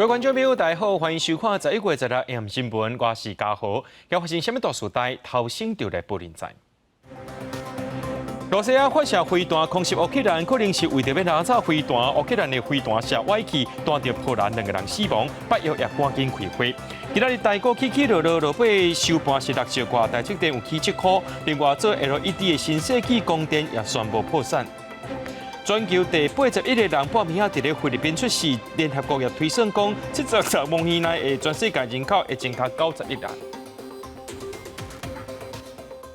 各位觀眾朋友，大家好，歡迎收看11月16 AM 新聞，我是嘉豪。今發生啥物大事代，頭先就來報您知。羅西亞發射飛彈空襲烏克蘭，可能是為著欲拿走飛彈。烏克蘭的飛彈射歪去，彈著波蘭兩個人死亡。北約也趕緊開會。今仔日台股起起落落，落尾收盤是六兆外，台積電有起7箍。另外，做 LED 的新世紀光電也宣布破產。全球第81個人半暝仔佇咧菲律賓出世，聯合國也推算講，75年內的全世界人口會增加90億人。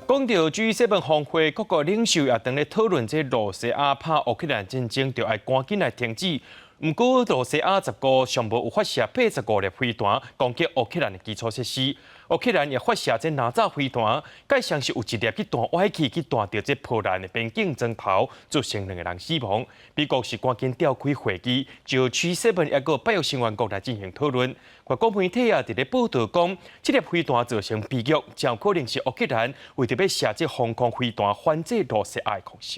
講到 G7 峰會，各國領袖也當咧討論這羅西亞拍烏克蘭戰爭，著愛趕緊來停止。毋過羅西亞15上無有發射85粒飛彈攻擊烏克蘭的基礎設施，烏克蘭也發射這哪吒飛彈，蓋上是有一粒去彈歪去，去彈著這波蘭的邊境磚頭，造成兩個人死亡。美國是趕緊召開會議，就 G7 抑閣北約成員國來進行討論。外國媒體也佇咧報導講，這粒飛彈造成悲劇，真有可能是烏克蘭為著欲射這防空飛彈反制羅西亞的空襲。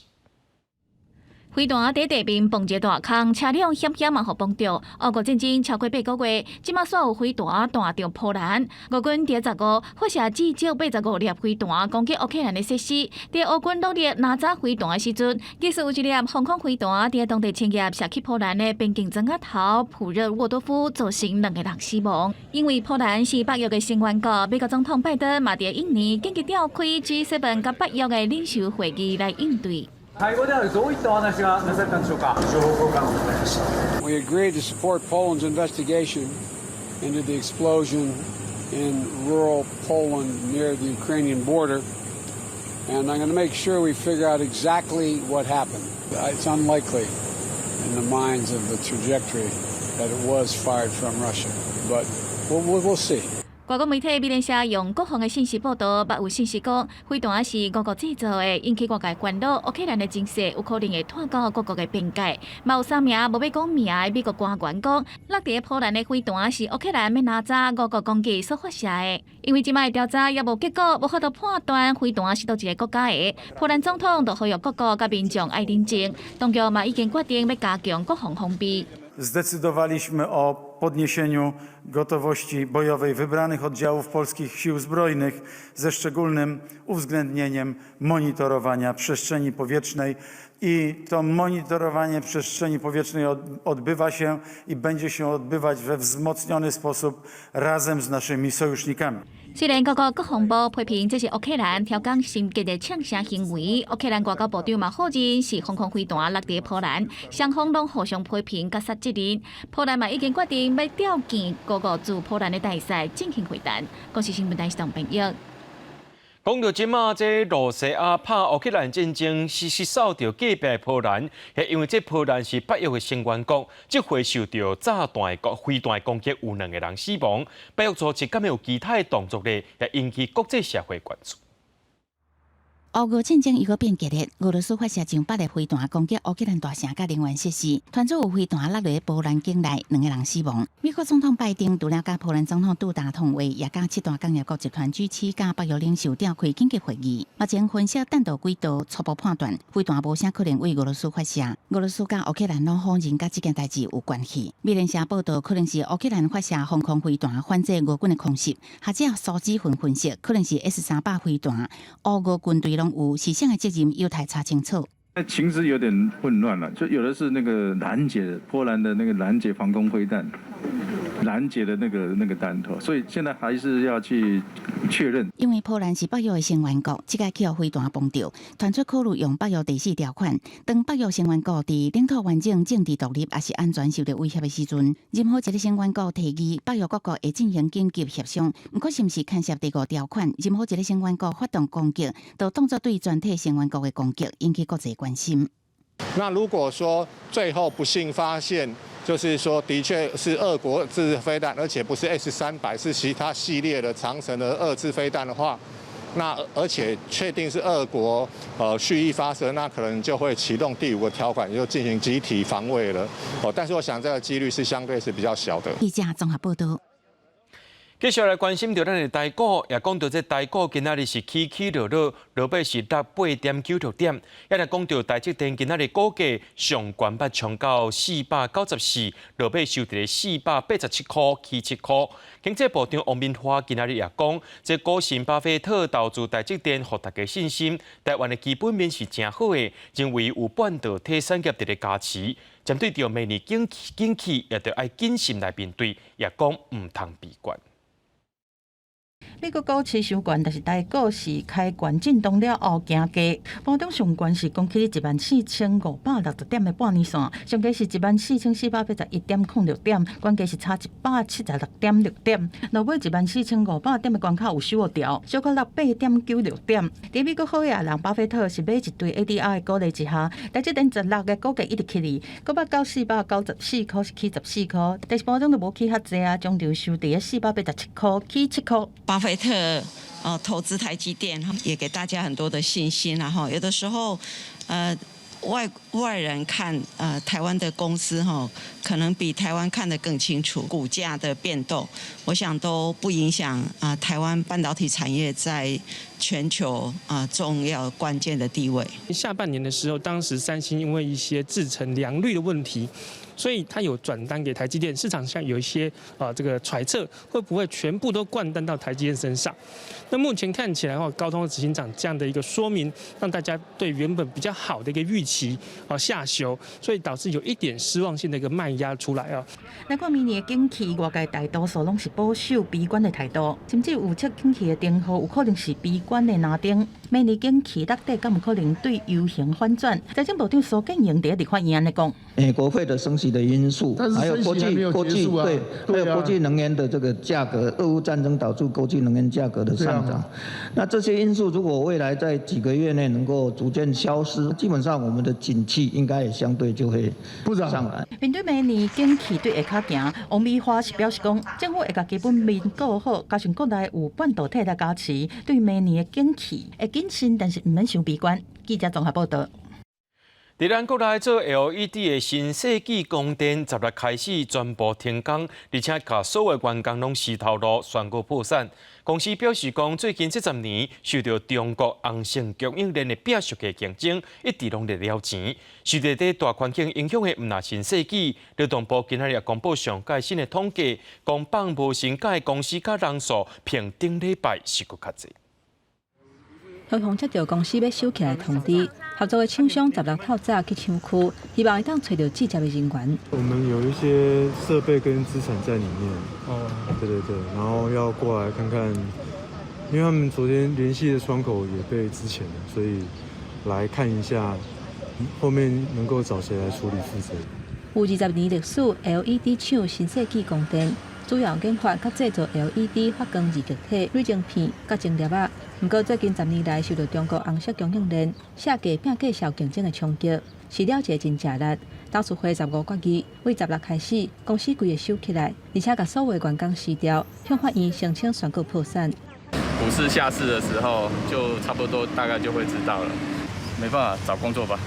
飛彈佇地面碰一個大空，車輛險險嘛予碰著。俄烏戰爭超過8個月，這馬煞有飛彈彈著波蘭。俄軍佇15發射至少85粒飛彈攻擊烏克蘭的設施。佇俄軍努力拿走飛彈的時陣，其實有一粒防空飛彈佇當地深夜射去波蘭的邊境磚仔頭普熱沃多夫，造成兩個人死亡。因為波蘭是北約的成員國，美國總統拜登嘛佇印尼緊急召開 G7 佮北約的領袖會議來應對。会合ではどういったお話がなされたんでしょうか。情報交換を行いました。 We agreed to support Poland's investigation into the explosion in rural Poland near the Ukrainian border, and I'm going to make sure we figure out exactly what happened. It's unlikely in the minds of the trajectory that it was fired from Russia, but we'll see. 外國媒體美聯社用國防的信息報導，嘛有信息講，飛彈是俄國製造的，引起外界關注。烏克蘭的情勢有可能會拖到各國的邊界。嘛有三名無欲講名的美國官員講，落佇波蘭的飛彈是烏克蘭欲拿走俄國攻擊所發射的。因為這擺調查猶無結果，無法度判斷飛彈是佗一个國家的。波蘭總統就呼籲各國佮民眾愛冷靜，當局嘛已經決定欲加強國防防備。 Zdecydowaliśmy o podniesieniu gotowości bojowej wybranych oddziałów polskich sił zbrojnych ze szczególnym uwzględnieniem monitorowania przestrzeni powietrznej. I to monitorowanie przestrzeni powietrznej odbywa się i będzie się odbywać we wzmocniony sposób razem z naszymi sojusznikami. 雖然各國國防部批評這是烏克蘭挑工心結的嗆聲行為，烏克蘭外交部長嘛否認是防空飛彈落佇波蘭，雙方攏互相批評佮推責任。波蘭嘛已經決定欲調遣各國駐波蘭的大使進行會談。公視新聞台是董編譯。講到這馬，這羅西亞拍烏克蘭戰爭是是掃著隔壁波蘭，係因為這波蘭是北約的成員國，這回受著炸彈的飛彈攻擊，有兩個人死亡。北約組織敢有其他的動作咧，也引起國際社會關注。俄烏戰爭又閣變激烈，俄羅斯發射上百粒飛彈攻擊烏克蘭大城佮能源設施，傳出有飛彈落佇波蘭境內，兩个人死亡。美國總統拜登除了佮波蘭總統杜達通話，也佮七大工業國集團 G7 佮北約領袖召開緊急會議。目前分析彈道軌道，初步判斷飛彈無啥可能對俄羅斯發射。俄羅斯佮烏克蘭攏否認佮這件代誌有關係。美聯社報道，可能是烏克蘭發射防空飛彈反制俄軍的空襲。學者蘇子芬分析，可能是 S-300飛彈，烏俄軍隊攏有，是誰的責任有待查清楚。那情勢有點混亂了，就有的是那個攔截波蘭的那個攔截防空飛彈，攔截的那個彈頭，所以現在還是要去確認。因為波蘭是北約的成員國，這擺去予飛彈碰著，傳出考慮用北約第四條款，當北約成員國佇領土完整、政治獨立抑是安全受著威脅的時陣，任何一個成員國提議，北約各國會進行緊急協商。毋過是毋是牽涉第五條款？任何一個成員國發動攻擊，就當作對全體成員國的攻擊，引起國際關心。那如果說最後不幸發現，就是說的確是俄國製飛彈，而且不是 S-300，是其他系列的長程的俄製飛彈的話，那而且確定是俄國蓄意發射，那可能就會啟動第五個條款，就進行集體防衛了。哦，但是我想這個幾率是相對是比較小的。記者綜合報道。繼續來關心著咱的台股，也講著這台股今仔日是起起落落，落尾是落8.96點。也來講著台積電今仔日股價上懸捌衝到494，落尾收佇487箍起7箍。經濟部長王美花今仔日也講，這股神巴菲特投資台積電，予大家信心，台灣的基本面是誠好的，認為有半導體產業佇咧加持。針對著明年景氣，也著愛謹慎來面對，也講毋通悲觀。美國股市收懸，但是台股是開懸震盪了後行低，盤中上懸是攻去14,560點的半年線，上低是14,481.06點，懸低是差176.6點。落尾14,500點的關口有守牢，小可落8.96點。佇美國好額人巴菲特是買一堆 ADR 的鼓勵之下，台積電十六的股價一直起哩，閣捌到494箍是起14箍，但是盤中就無起較濟啊，終場收佇487箍起7箍。巴菲特投資台積電，也給大家很多的信心，然後有的時候，外人看台灣的公司哈，可能比台灣看得更清楚，股價的變動，我想都不影響啊台灣半導體產業在全球啊重要關鍵的地位。下半年的時候，當時三星因為一些製程良率的問題，所以他有轉單給台積電，市場上有一些啊這個揣測，會不會全部都灌單到台積電身上？那目前看起來的話，高通的執行長這樣的一個說明，讓大家對原本比較好的一個預期啊下修，所以導致有一點失望性的一個賣壓出來啊。來看明年的景氣，外界大多數攏是保守悲觀的態度，甚至預測景氣的燈號有可能是悲觀的藍燈。明年景氣落底，敢有可能對 U 型反轉？財政部長蘇建榮佇立法院按呢講。誒，國會的升息的因素，還有國際對，還有國際能源的這個價格，俄烏戰爭導致國際能源價格的上漲。那這些因素如果未來在幾個月內能夠逐漸消失，基本上我們的景氣應該也相對就會上來。面對明年景氣對下跤行，王美花是表示講，政府會共基本面顧好，加上國內有半導體來加持，對明年的景氣會謹慎，但是毋免傷悲觀。記者綜合報道。佇咱國內做 LED 的新世紀光電，十六開始全部停工，而且共所有員工攏辭頭路，宣告破產。公司表示講，最近這10年受著中國紅色供應鏈的拼速價競爭，一直攏咧了錢。受著這大環境影響的，毋但新世紀，勞動部今仔日也公布上蓋新的統計，講放無薪假的公司佮人數，比頂禮拜是閣較濟。雄雄接著公司欲收起來通知，合作的廠商十六透早去廠區，希望會當揣著志接的人員。我們有一些設備跟資產在裡面，哦，對對對，然後要過來看看，因為他們昨天聯繫的窗口也被資遣了，所以來看一下後面能夠找誰來處理負責。有20年歷史，LED 廠新世紀光電主要研發佮製造 LED 發光二極體、鋁晶片佮晶粒仔。毋過最近十年來，受著中國紅色供應鏈下價拼價銷競爭的衝擊，飼料一個真食力。董事會15決議，對十六開始，公司規个收起來，而且共所有員工辭掉，向法院申請宣告破產。股市下市的時候，就差不多大概就會知道了。沒辦法找工作吧。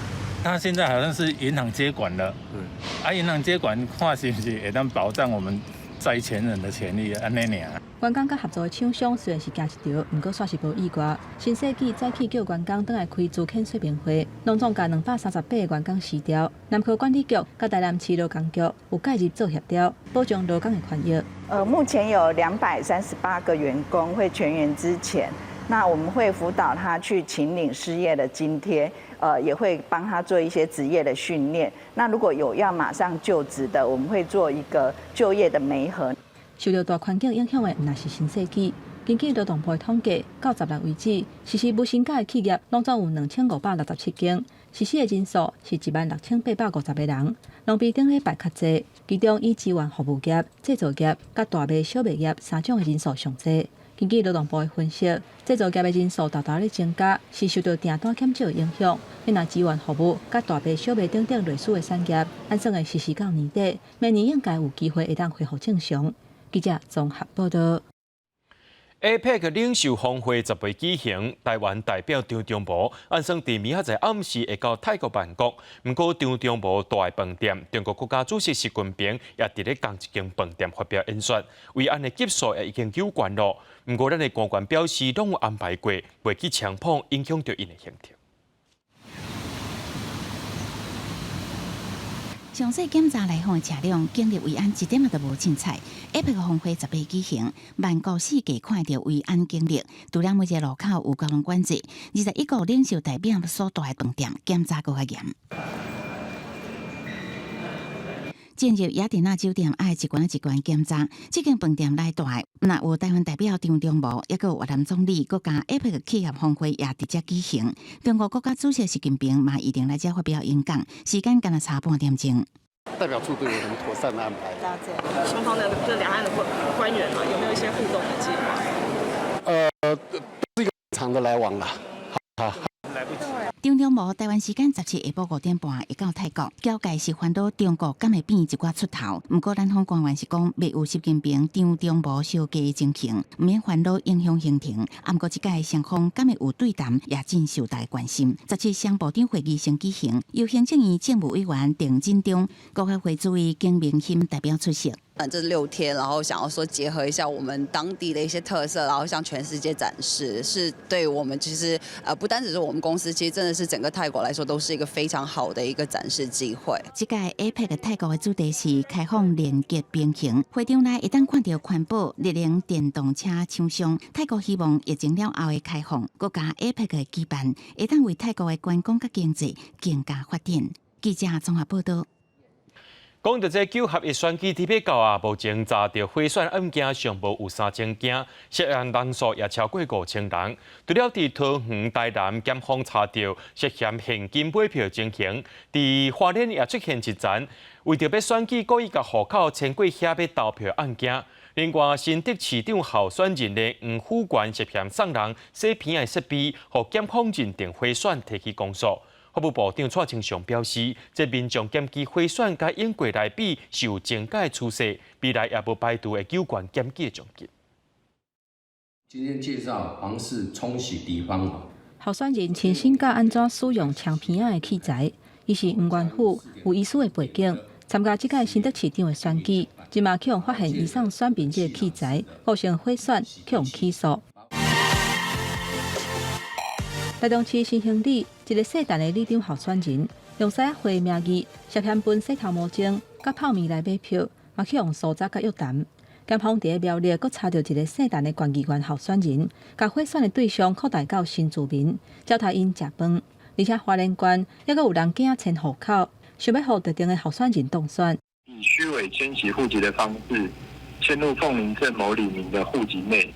他現在好像是銀行接管了，對，啊，銀行接管，看是毋是會當保障我們債權人的權利按呢爾。員工佮合作的廠商雖然是驚一趒，毋過煞是無意外。新世紀早起叫員工轉來開資遣說明會，攏總共238個員工辭掉。南科管理局佮台南市勞工局有介入做協調，保障勞工的權益。目前有238個員工會全員資遣，那我們會輔導他去請領失業的津貼，也會幫他做一些職業的訓練。那如果有要馬上就職的，我們會做一個就業的媒合。受著大環境影響的，毋但是新世紀。根據勞動部的統計，到十六為止，實施無薪假的企業攏總有2567間，實施的人數是16,850個人，攏比頂禮拜較濟。其中以資源服務業、製造業、佮大賣小賣業三種的人數上濟。根據勞動部的分析，製造業的人數沓沓咧增加，是受著訂單減少的影響。若資源服務、佮大賣小賣等等類似的產業，按算會實施到年底，明年應該有機會會當恢復正常。記者綜合報道。APEC 領袖峰會10號舉行，台灣代表張忠謀按算佇明仔載暗時會到泰國曼谷。毋過張忠謀蹛的飯店，中國國家主席習近平也佇咧仝一間飯店發表演說，維安的級數也已經加懸囉。毋過咱的官員表示，攏有安排過，袂去強迫影響著𪜶的行程。詳細檢查來訪的車輛，警力維安一點仔都無凊彩。APEC 峰會10號舉行，曼谷四界看著維安警力，除了每一個路口有交通管制，21國領袖代表所蹛的飯店檢查閣較嚴。進入雅典娜酒店，愛一關一關檢查。這間飯店內蹛的，毋但有台灣代表張忠謀，抑閣有越南總理，閣加 APEC 企業峰會也佇遮舉行。中國國家主席習近平嘛預定來遮發表演講，時間敢若差半點鐘。代表處對我們妥善的安排。了解。雙方的這兩岸的官員嘛，有沒有一些互動的計劃？是一個長的來往啦。好。來不及。張忠謀台灣時間17下晡5點半會到泰國，交界是煩惱中國敢會變一寡出頭。毋過南方官員是講，未有習近平、張忠謀相加的情形，毋免煩惱影響行程。毋過這屆雙方敢會有對談，也真受大家關心。17雙部長會議先舉行，由行政院政務委員鄭進中、國發會主委景明鑫代表出席。這6天，然後想要說結合一下我們當地的一些特色，然後向全世界展示，是對我們其實不單只是我們公司，其實真的是整個泰國來說，都是一個非常好的一個展示機會。這屆 APEC 泰國的主題是開放連結平衡，會場內會當看著環保、熱能電動車廠商。泰國希望疫情了後的開放，閣加 APEC 的舉辦，會當為泰國的觀光佮經濟更加發展。記者綜合報道。講著這九合一選舉佇欲到啊，目前查著賄選案件上無有3000件，涉案人數也超過5000人。除了佇桃園、台南檢方查著涉嫌現金買票情形，佇花蓮也出現一層，為著欲選舉故意共戶口遷過遐欲投票案件。另外，新竹市長候選人的黃富源涉嫌送人洗鼻的設備，予檢方認定賄選提起公訴。法務部長蔡清祥表示，這民眾檢舉賄選，佮往過來比是有增加趨勢，未來也無排除會加懸檢舉的獎金。今天介紹皇室沖洗敵方。候選人親身教按怎使用槍鼻仔的器材，伊是黃元富，有醫師的背景，參加這屆新竹市長的選舉，這馬去予發現伊送選民這个器材，構成賄選，去予起訴。台中市新興里一個姓陳的里長候選人，用獅仔會名義涉嫌分洗頭毛精、佮泡麵來買票，嘛去予搜查佮約談。檢方佇咧苗栗閣查著一個姓陳的縣議員候選人，共賄選的對象擴大到新住民，招刣𪜶食飯。而且花蓮縣猶閣有人假遷戶口，想欲予特定的候選人當選。以虛偽遷徙戶籍的方式，遷入鳳林鎮某里民的戶籍內。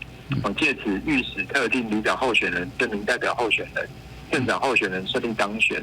借此欲使特定里長候選人、鎮民代表候選人、鎮長候選人順利當選，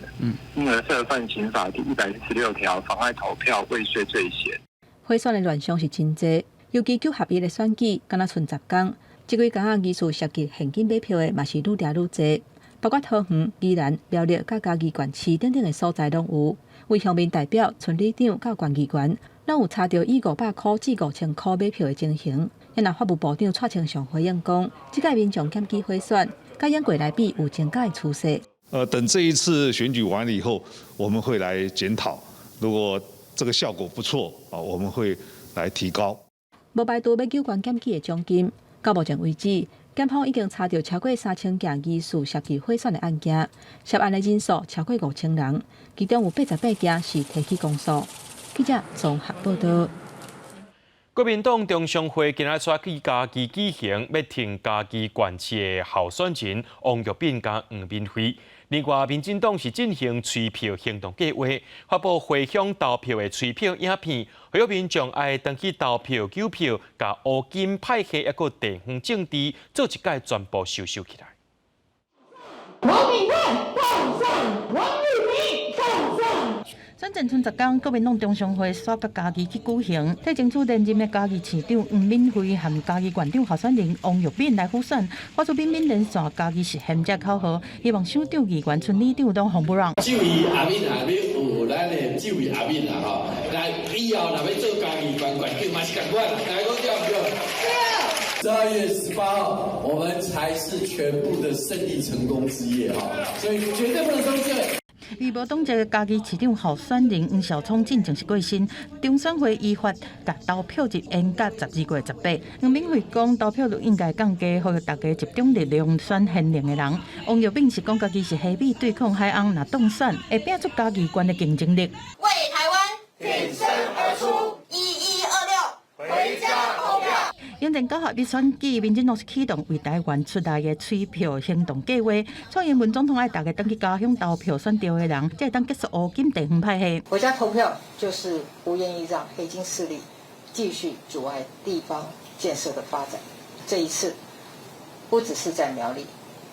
因而涉犯刑法第116條妨礙投票未遂罪嫌。賄選的亂象是真濟，尤其九合一的選舉，敢若賰10工，這幾工仔疑似涉及現金買票的嘛是愈掠愈濟，包括桃園、宜蘭、苗栗、佮嘉義縣市等等的所在攏有。為鄉民代表、村里長到縣議員，攏有查著以500箍至5000箍買票的情形。若法務部長蔡清祥回應講，這屆民眾檢舉賄選，佮往過來比有增加的趨勢。等這一次選舉完了以後，我們會來檢討，如果這個效果不錯啊，我們會來提高。無排除欲加懸檢舉的獎金，到目前為止，檢方已經查著超過3000件疑似涉及賄選的案件，涉案的人數超過5000人，其中有88件是提起公訴。記者綜合報道。國民黨中常會今仔煞去嘉義舉行，欲挺嘉義縣市的候選人王玉敏佮黃敏惠。另外，民進黨是進行催票行動計劃，發布回鄉投票的催票影片，呼籲民眾愛轉去投票、糾票，共烏金派系抑閣地方政治做一擺全部收收起來。王敏惠當選，王玉敏當選。選戰賰10工，國民黨中常會煞到嘉義去舉行，替爭取連任的嘉義市長黃敏惠和嘉義縣長候選人王玉敏來輔選，發出敏敏連線嘉義實現這口號，希望省長、議員、村里長攏予毋讓。這位阿敏啊，欲有咱的這位阿敏啊吼，來以後若欲做嘉義縣縣長嘛是仝款，來講對毋對？對。12月18號，我們才是全部的勝利成功之夜哈，所以絕對不能鬆懈。伊無黨籍嘉義市長候選人黃紹聰進前是過身，中選會依法共投票日延到12月18。黃敏惠講投票率應該降低，呼籲大家集中力量選賢能的人。王玉敏是講家己是黑米對抗海翁，若當選會拼出嘉義縣的競爭力。為台灣挺身而出，1126回家投票。永電九合一選舉，民進黨是啟動為台灣出來的催票行動計劃。蔡英文總統愛大家轉去家鄉投票選對的人，才會當結束烏金地方派系。回家投票就是不願意讓黑金勢力繼續阻礙地方建設的發展。這一次，不只是在苗栗，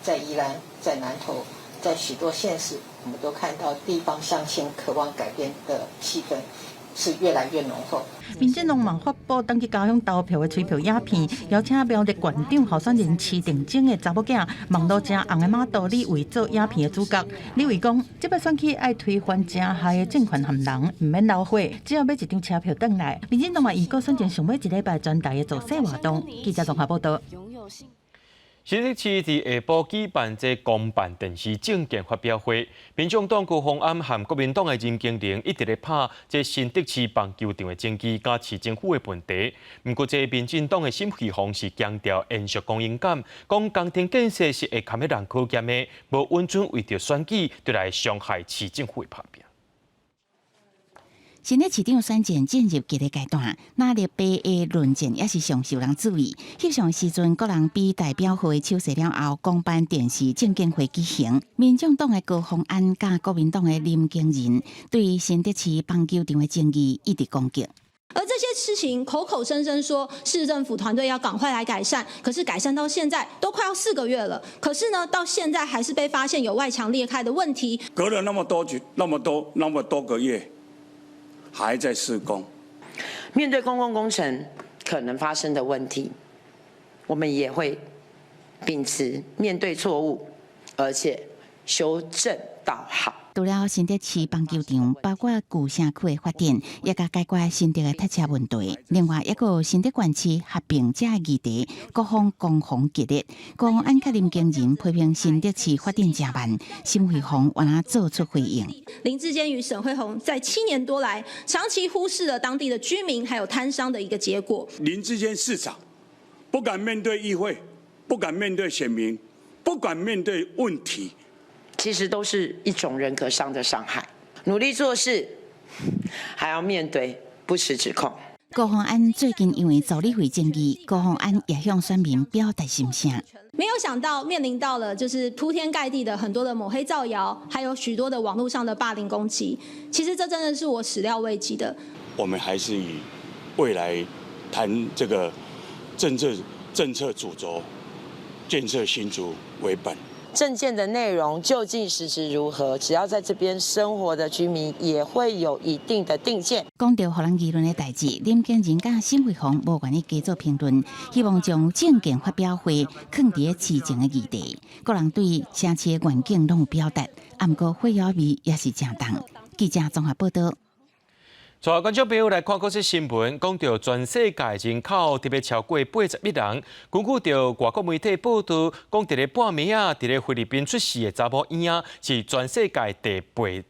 在宜蘭，在南投，在許多縣市，我們都看到地方鄉親渴望改變的氣氛是越來越濃厚。民進黨嘛發布轉去家鄉投票的催票影片，邀請苗栗縣長候選人施定晶的查某囝，網路誠紅的馬道李維做影片的主角。李維講，這擺選舉愛推翻誠害的政權和人，毋免流血，只要買一張車票轉來。民進黨嘛預告選前上尾一禮拜全台的造勢活動。記者綜合報道。新竹市佇下晡舉辦這公辦電視政見發表會，民眾黨高虹安和國民黨的林佳龍一直咧拍這新竹市棒球場的爭議佮市政府的問題。毋過，這民進黨的沈慧虹是強調延續光榮感，講工程建設是會堪予人考驗的，無允准為著選舉就來傷害市政府的拍拚。新竹市長選戰進入激烈階段，藍綠白的論戰也是上受人注意。翕相時陣，各人比代表號的手勢了後，公辦電視政見會舉行。民眾黨的高虹安佮國民黨的林佳龍對新竹市棒球場的爭議一直攻擊。而這些事情口口聲聲說市政府團隊要趕快來改善，可是改善到現在都快要4個月了，可是呢，到現在還是被發現有外牆裂開的問題。隔了那麼多久，那麼多那麼多個月，還在施工。面對公共工程可能發生的問題，我們也會秉持面對錯誤，而且修正到好。除了新竹市棒球場，包括舊城區的發展，也共解決新竹的塞車問題。另外，一個新竹縣市合併這議題，各方攻防激烈。高虹安佮林佳龍批評新竹市發展誠慢，沈慧虹原來做出回應。林智堅與沈慧虹在7年多來，長期忽視了當地的居民還有攤商的一個結果。林智堅市長不敢面對議會，不敢面對選民，不敢面對問題。其實都是一種人格上的傷害。努力做事，還要面對不實指控。高虹安最近因為助理費爭議，高虹安也向選民表達心聲。沒有想到面臨到了就是鋪天蓋地的很多的抹黑造謠，還有許多的網絡上的霸凌攻擊。其實這真的是我始料未及的。我們還是以未來談這個政治政策主軸，建設新竹為本。政見的內容究竟實質如何？只要在這邊生活的居民也會有一定的定見。講著予人議論的代誌，林佳龍佮沈慧虹無願意加做評論，希望將政見發表會囥佇市政的議題。各人對城市的願景攏有表達，毋過火藥味也是誠重。記者綜合報道。帶觀眾朋友來看國際新聞，講著全世界人口特別超過80億人。根據著外國媒體報道，講佇咧半暝仔，佇咧菲律賓出世的查某嬰仔是全世界第81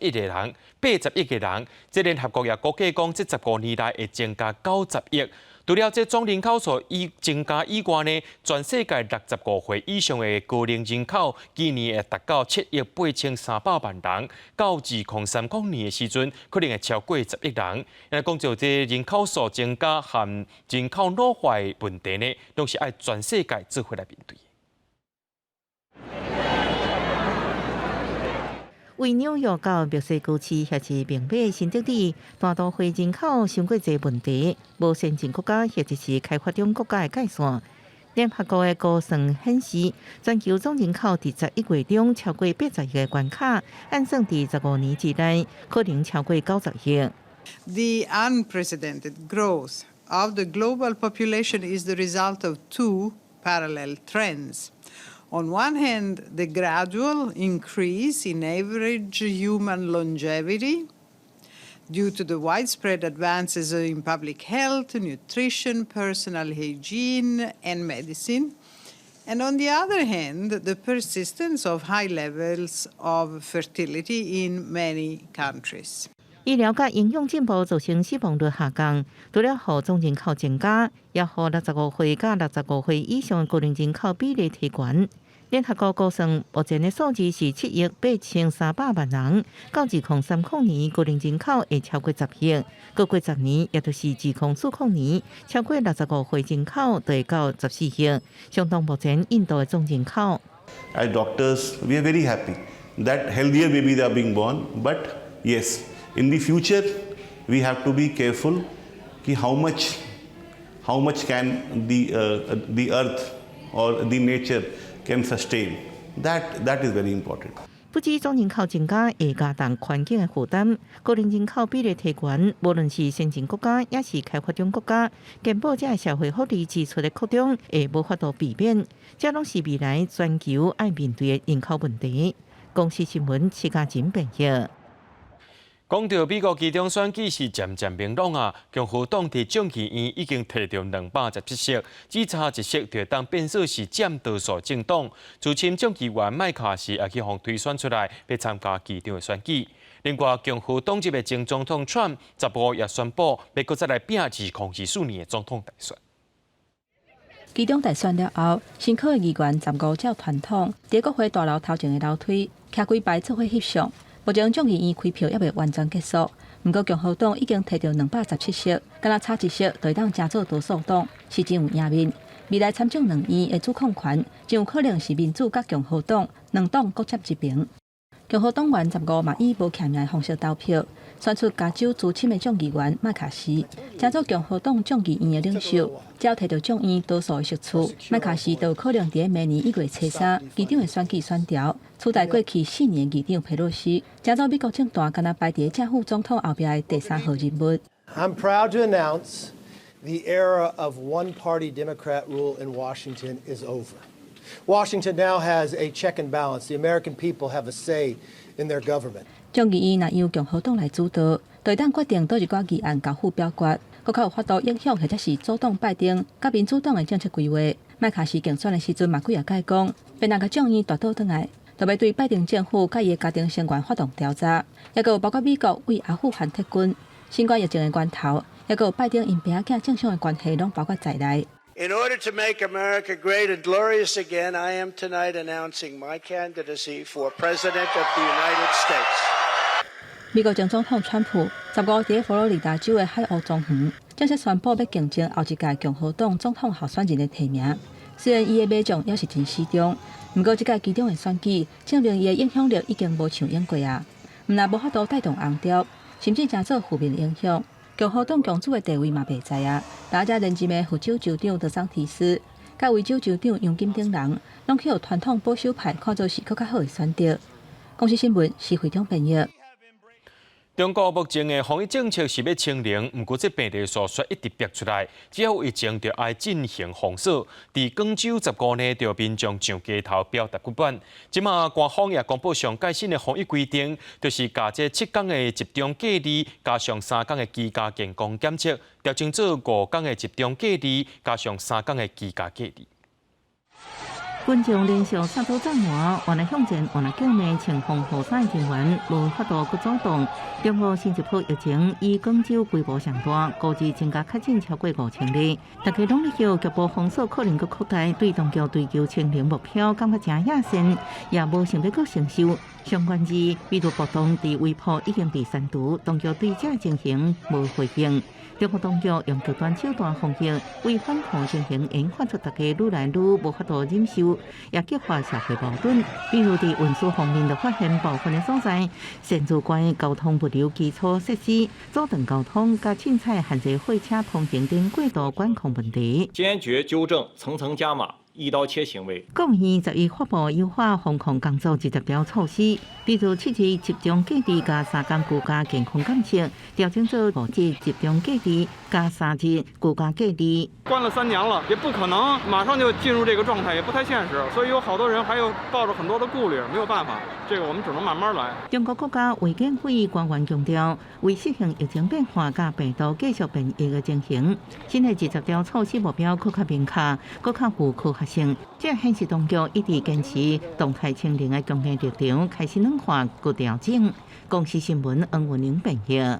個人，81億個人。這聯合國也估計講，這15年來會增加90億。除了這總人口數以增加以外呢，全世界65歲以上的高齡人口，今年會達到7億8300萬人，到2030年的時陣，可能會超過10億人。來講著這人口數增加和人口老化的問題呢，攏是愛全世界做伙來面對。為紐約到墨西哥市，抑是孟買新德里，大都會人口傷過濟問題，無先進國家或者是開發中國家的界線。聯合國的估算顯示，全球總人口佇11月中超過80億的關卡，按算佇15年之內可能超過90億。 The unprecedented growth of the global population is the result of two parallel trends. On one hand, the gradual increase in average human longevity Due to the widespread advances in public health, nutrition, personal hygiene, and medicine. And on the other hand, the persistence of high levels of fertility in many countries. 醫療佮營養進步造成死亡率下降，除了予總人口增加，也予65歲佮65歲以上高齡人口比例提懸。聯合國估算，目前的數字是7億8300萬人，到2030年高齡人口會超過10億，閣過10年，也就是2040年，超過六十五歲人口就會到14億，相當目前印度的總人口。 As doctors, we are very happy that healthier babies are being born, but yes, in the future, we have to be careful how much can the earth or the nature can sustain. That is very important. 不止總人口增加會加重環境的負擔，高齡人口比例提懸，無論是先進國家，抑是開發中國家，健保這社會福利支出的擴張會無法度避免，這攏是未來全球愛面對的人口問題。公視新聞，徐家錦編譯。講到美國期中選舉是漸漸明朗啊，共和黨佇眾議院已經提著217席，只差一席就會當變做是佔多數政黨。資深眾議員麥卡錫也去予推選出來，欲參加期中的選舉。另外，共和黨籍的前總統川普15也宣布，欲閣再來拚2024年的總統大選。期中大選了後，新科的議員15照傳統，佇國會大樓頭前的樓梯，徛幾排做伙翕相。目前眾議院開票猶未完全結束，毋過共和黨已經提著217席，敢若差一席就會當成做多數黨，是真有贏面。未來參眾兩院的主控權，真有可能是民主佮共和黨兩黨各佔一邊。共和黨員15嘛以無記名的方式投票，選出加州資深的眾議員麥卡錫，成做共和黨眾議院的領袖。只要提著眾院多數的席次，麥卡錫就有可能佇明年1月初3議長的選舉選調，取代過去4年議長佩洛西，成做美國政壇敢若排佇正副總統後壁的第三號人物。 I'm proud to announce the era of one-party Democrat rule in Washington is over. Washington now has a check and balance. The American people have a say in their government. 眾議院若由共和黨來主導，就會當決定佗一寡議案交付表決，閣較有法度影響或者是阻擋拜登佮民主黨的政策規劃。麥卡錫競選的時陣嘛幾仔擺講，欲若共眾院奪倒轉來，就欲對拜登政府佮伊的家庭成員發動調查，抑閣有包括美國對阿富汗撤軍、新冠疫情的源頭，抑閣有拜登𪜶爸仔囝政商的關係，攏包括在內。 In order to make America great and glorious again, I am tonight announcing my candidacy for President of the United States. 美國前總統川普15佇佛羅里達州的海鷗莊園正式宣布欲競爭後一屆共和黨總統候選人的提名。雖然伊的馬將猶是真死忠，毋過這屆期中的選舉證明伊的影響力已經無像往過啊，毋但無法度帶動紅潮，甚至成做負面影響。共和黨共主的地位嘛袂在啊，大家連任的佛州州長德桑提斯，佮維州州長楊金等人，攏去予傳統保守派看做是閣較好的選擇。公視新聞施惠中編譯。中國目前的防疫政策是欲清零，毋過這病例數卻一直逼出來，只要有疫情就愛進行封鎖。佇廣州15呢，就民眾上街頭表達不滿。這馬官方也公布上蓋新的防疫規定，就是共這7天的集中隔離，加上3天的居家健康檢測，調整做5天的集中隔離，加上三天的居家隔離。群眾連續殺到閘門，換來向前，換來叫罵，穿防護衫的人員無法度閣阻擋。中國新一波疫情以廣州規模上大，估計增加確診超過5000例。大家攏咧叫局部封鎖可能閣擴大，對當局追求清零目標感覺誠野心，也無想欲閣承受。相關字，比如暴動佇微博已經被刪除，當局對這情形無回應。中國當局用極端手段防疫，為反抗情形引發出大家愈來愈無法度忍受，也激化社會矛盾。比如佇運輸方面，就發現部分的所在擅自關交通物流基礎設施、阻斷交通、佮凊彩限制貨車通行等過度管控問題。堅決糾正層層加碼、一刀切行為。國務院十一發布優化防控工作20條措施，比如7日集中隔離加3工居家健康監測，調整做5日集中隔離加3日居家隔離。關了3年了，也不可能馬上就進入這個狀態，也不太現實，所以有好多人還有抱着很多的顧慮，沒有辦法，這個我們只能慢慢來。中國國家衛健委官員強調，為適應疫情變化佮病毒繼續變異的情形，新的20條措施目標閣較明確，閣較有科學性。這顯示當局一直堅持動態清零的強硬立場，開始軟化閣調整。公視新聞黃文玲編譯。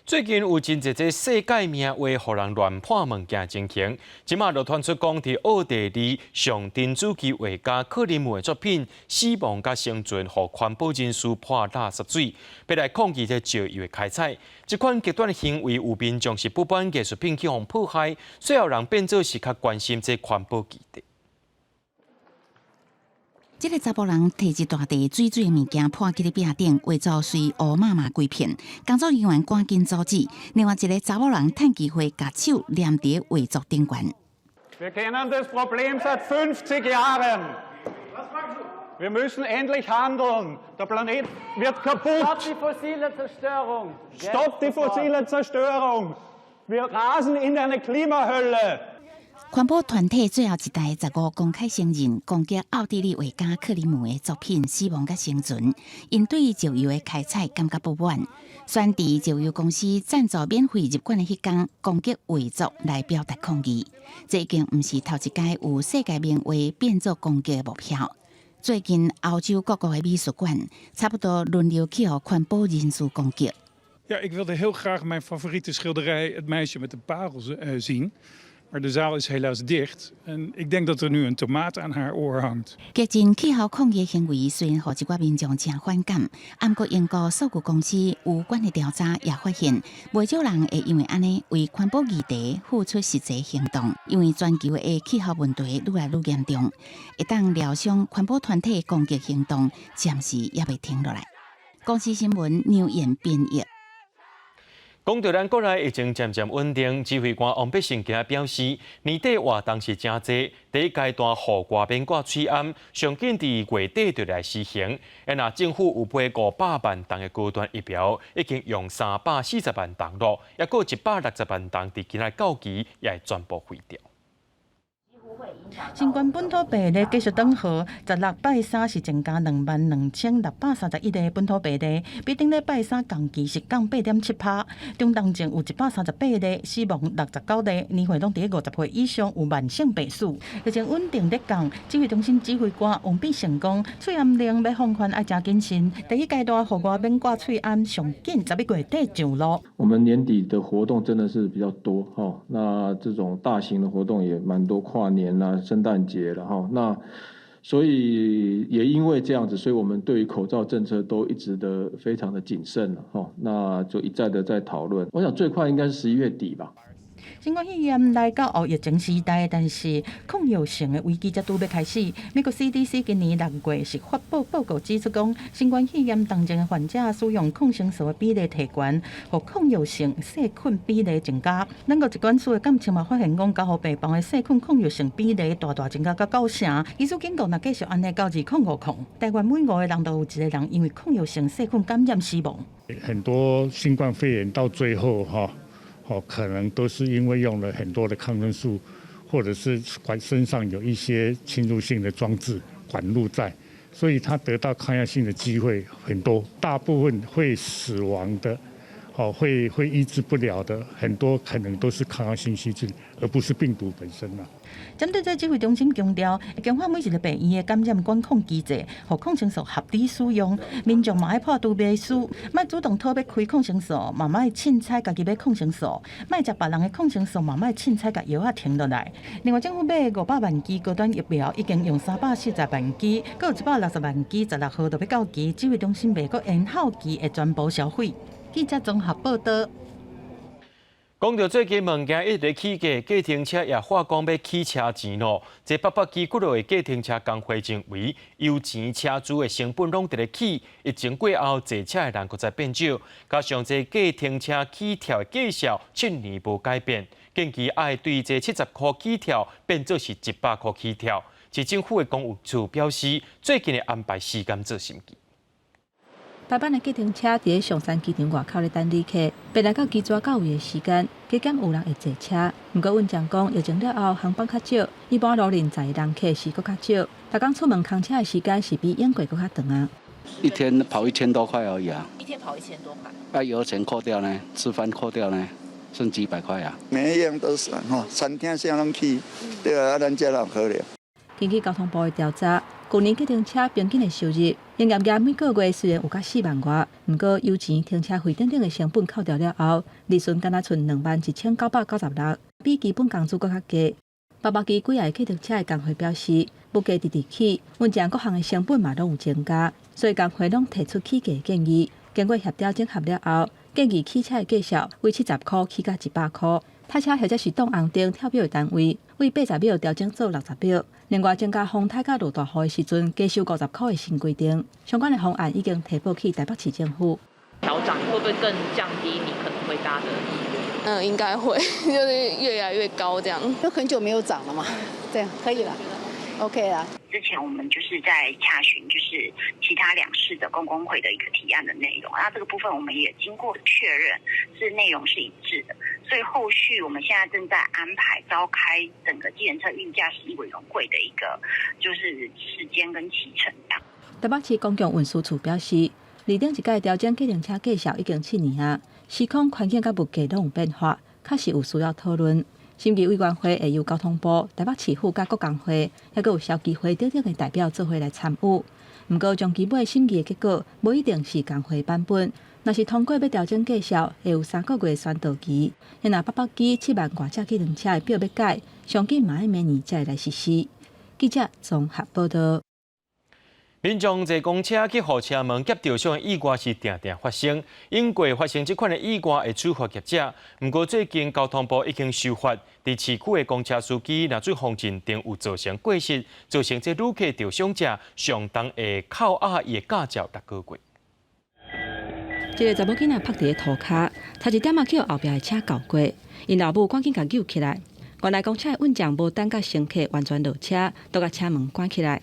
最近有真濟這世界名畫，予人亂潑物件情形，這馬就傳出講，佇奧地利上珍珠級畫家克林姆的作品《死亡佮生存》，予環保人士潑垃圾水，欲來抗議這石油的開採。這款極端的行為，有民眾是不滿藝術品去予破壞，最後人變做是較關心這環保議題。這个查埔人提一大袋水水的物件潑去咧壁頂，畫作隨烏麻麻規片。工作人員趕緊阻止。另外一个查某人趁機會共手黏佇畫作頂懸。 Wir kennen das Problem seit 50 Jahren. Wir müssen endlich handeln. Der Planet wird kaputt. Stopp die fossile Zerstörung. Stopp die fossile Zerstörung. Wir rasen in eine Klimahölle. 環保團體最後一代15公開承認攻擊奧地利畫家克林姆的作品《死亡佮生存》，𪜶對石油的開採感覺不滿，選佇石油公司贊助免費入館的彼工攻擊畫作來表達抗議。這已經毋是頭一擺有世界名畫變做攻擊的目標。最近歐洲各國的美術館差不多輪流去予環保人士攻擊。 Ja, ik wilde heel graag mijn favoriete schilderij, Het meisje met de parels, zien. Maar de zaal is helaas dicht. En ik denk dat er nu een tomaat aan haar oor hangt. 激進氣候抗議行為雖然予一寡民眾誠反感，毋過英國數據公司有關的調查也發現，袂少人會因為按呢為環保議題付出實際行動。因為全球的氣候問題愈來愈嚴重，會當料想環保團體攻擊行動暫時猶未停落來。公視新聞劉燕編譯。講到咱國內疫情漸漸穩定，指揮官王必勝今仔表示，年底活動是誠濟，第一階段戶外免掛喙罨，上緊佇月底就來實行。若政府有批500萬筒的高端疫苗，已經用340萬筒囉，猶閣160萬筒佇今仔到期也會全部廢掉。新冠本土病例繼續轉好，16拜三是增加22,631個本土病例，比頂禮拜三同期是降8.7%。中重症有138個，死亡69例，年歲攏佇50歲以上，有慢性病史。疫情穩定咧降，指揮中心指揮官王必勝講，喙罨令欲放寬愛誠謹慎。第一階段戶外免掛喙罨，上緊11月底上路。我們年底的活動真的是比較多哈，那這種大型的活動也蠻多，跨年啦、聖誕節了哈，那所以也因為這樣子，所以我們對於口罩政策都一直的非常的謹慎了哈，那就一再的在討論。我想最快應該是11月底吧。新冠肺炎來到後疫情時代，但是抗藥性的危機才拄欲開始。美國 CDC 今年6月是發布報告指出，講新冠肺炎重症的患者使用抗生素的比例提懸，予抗藥性細菌比例增加。咱國疾管署的監測嘛發現，講加護病房的細菌抗藥性比例大大增加到9成。醫師警告，若繼續按呢到2050，台灣每五個人都有一個人因為抗藥性細菌感染死亡。很多新冠肺炎到最後哈。哦，可能都是因為用了很多的抗生素，或者是管身上有一些侵入性的裝置管路在，所以他得到抗藥性的機會很多。大部分會死亡的，哦，會醫治不了的，很多可能都是抗藥性細菌，而不是病毒本身啦。針對這指揮中心強調，強化每一个病院的感染管控機制，予抗生素合理使用。民眾嘛愛破除迷思，莫主動討欲開抗生素，嘛莫凊彩家己買抗生素，莫食別人的抗生素，嘛莫凊彩共藥仔停落來。另外，政府買500萬劑高端疫苗，已經用340萬劑，閣有160萬劑，16號就欲到期，指揮中心袂閣延後期會全部銷毀。記者綜合報道。講到最近物件一直起價，計程車也喊講欲起車錢囉。這北北基幾落個計程車工會認為，油錢車資的成本攏佇咧起，疫情過後坐車的人閣再變少，加上這計程車起跳的價數7年無改變，建議愛對這70箍起跳，變做是100箍起跳。市政府的公務處表示，最近會安排時間做審計。排班的計程車佇咧松山機場外口咧等旅客，本來到機座到位的時間，加減有人會坐車。毋過運將講，疫情了後航班較少，一般路輪載人客是閣較少，逐工出門空車的時間是比往過閣較長啊。一天跑1000多塊而已啊！一天跑1000多塊。啊，油錢扣掉呢，吃飯扣掉呢，剩幾百塊啊。每一樣都是吼，餐廳啥攏起，對啊，咱這哪有可能？根據交通部的調查，舊年計程車平均的收入，營業額每個月雖然有到4萬外，毋過油錢、停車費等等的成本扣掉了後，利潤敢若賰21,996，比基本工資閣較低。北北基幾个計程車的工會表示，物價直直起，運將各項的成本嘛攏有增加，所以工會攏提出起價建議。經過協調整合了後，建議起車的價數為70箍起到100箍。台車或者是擋紅燈跳表的單位，為80秒調整做60秒。另外，增加風颱佮落大雨的時陣，加收50箍的新規定。相關的方案已經提報去台北市政府。調漲會不會更降低你可能會搭的意願？嗯，應該會，就是越來越高這樣。都很久沒有漲了嘛，這樣可以了，OK 啦。之前我們就是在洽詢，就是其他兩市的公工會的一個提案的內容，那這個部分我們也經過確認，是內容是一致的，所以後續我們現在正在安排召開整個計程車運價審議委員會的一個就是時間跟期程。台北市公共運輸處表示，二頂一屆調整計程車價數已經7年啊，時空環境佮物價攏有變化，確實有需要討論。審議委員會會由交通部、台北市府佮各工會，抑閣有消基會等等的代表做伙來參與。毋過，終其尾審議的結果，無一定是工會版本。若是通過欲調整價數，會有3個月宣導期。若北北基7萬外隻計程車的表欲改，上緊嘛愛明年才會來實施。記者綜合報道。民眾坐公車去予車門夾著傷的意外是定定發生，英國發生這款的意外會處罰業者。毋過最近交通部已經修法，佇市區的公車司機若做防進定有造成過失，造成這旅客著傷者，上重會扣押伊的駕照6個月。一个查某囡仔趴佇咧塗跤，差一點仔去予後壁的車轎過，𪜶老母趕緊共救起來。原來公車的運將無等到乘客完全落車，就共車門關起來。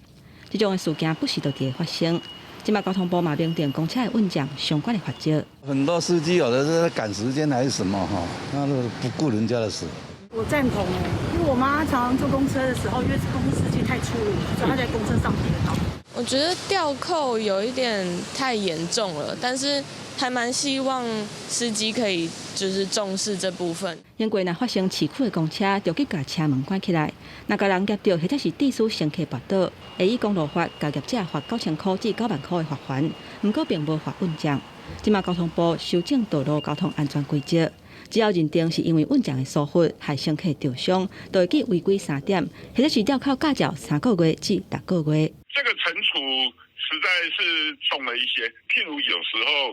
這種的事件不時都佇咧發生。這馬交通部嘛明定公車的運將相關的罰則。很多司機有的是趕時間還是什麼哈，那都不顧人家的事。我贊同，因為我媽常常坐公車的時候，因為公司司機太粗魯，所以她在公車上跌倒。我覺得吊扣有一點太嚴重了，但是還蠻希望司機可以就是重視這部分。英國若發生市區的公車，就去共車門關起來，若共人夾著或者是致使乘客跋倒，會依公路法共業者罰9000箍至9萬箍的罰鍰，毋過並無罰運將。這馬交通部修正道路交通安全規則，只要認定是因為運將的疏忽害乘客著傷，就會記違規3點，或者是吊扣駕照3個月至6個月。這個懲處實在是重了一些，譬如有時候，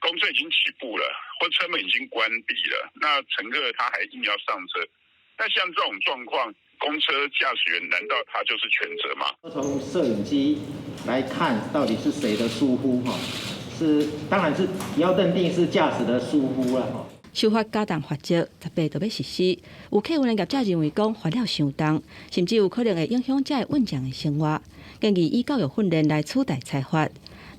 公車已經起步了，或車門已經關閉了，那乘客他還硬要上車，那像這種狀況，公車駕駛員難道他就是全責嗎？從攝影機來看，到底是誰的疏忽？哈，是當然是要認定是駕駛的疏忽啦。修法加重罰則，18就欲實施。有客運的業者認為講罰了傷重，甚至有可能會影響這个運將的生活，建議以教育訓練來取代裁罰。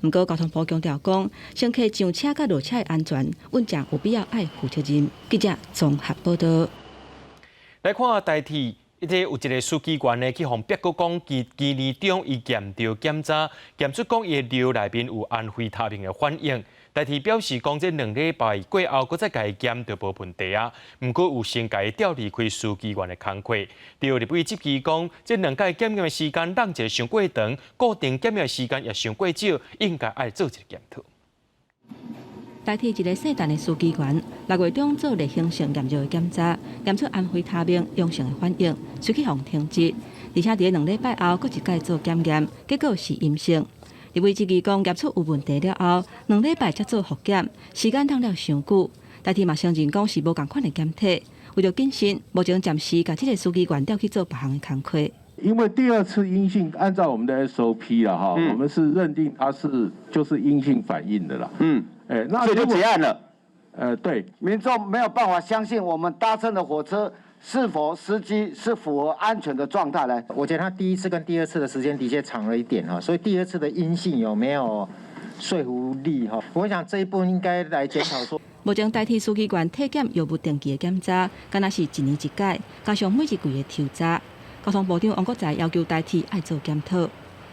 毋過交通部強調講，乘客上車佮落車的安全，運將有必要愛負責任。記者綜合報道。來看台鐵，伊個有一個書記員呢，去予逼閣講，今年中伊驗著檢查，驗出講伊的尿內面有安非他命的反應。台鐵表示講，這2禮拜過後，閣再共伊檢就無問題啊。毋過有先共伊調離開書記員的工課。對立委質疑講，這兩擺檢驗的時間攏一個傷過長，固定檢驗的時間也傷過少，應該愛做一個檢討。台鐵一个姓陳的書記員，6月中做例行性驗尿的檢查，驗出安非他命陽性的反應，隨去予停職。而且佇咧2禮拜後，閣一擺做檢驗，結果是陰性。立委質疑講，驗出有問題了後，2禮拜才做複檢，時間拖了傷久。台鐵嘛承認講是無仝款的檢體，為著謹慎，目前暫時共這个書記員調去做別項的工課。因為第二次陰性，按照我們的 SOP 啦，哈，我們是認定他是就是陰性反應的啦。那所以就結案了。對，民眾沒有辦法相信我們搭乘的火車是否司機是符合安全的狀態呢？我覺得他第一次跟第二次的時間的確長了一點哈，所以第二次的陰性有沒有說服力哈？我想這一步應該來檢討說。目前台鐵司機員體檢藥物定期的檢查，敢若是一年一擺，加上每一季的抽查。交通部長王國材要求台鐵愛做檢討。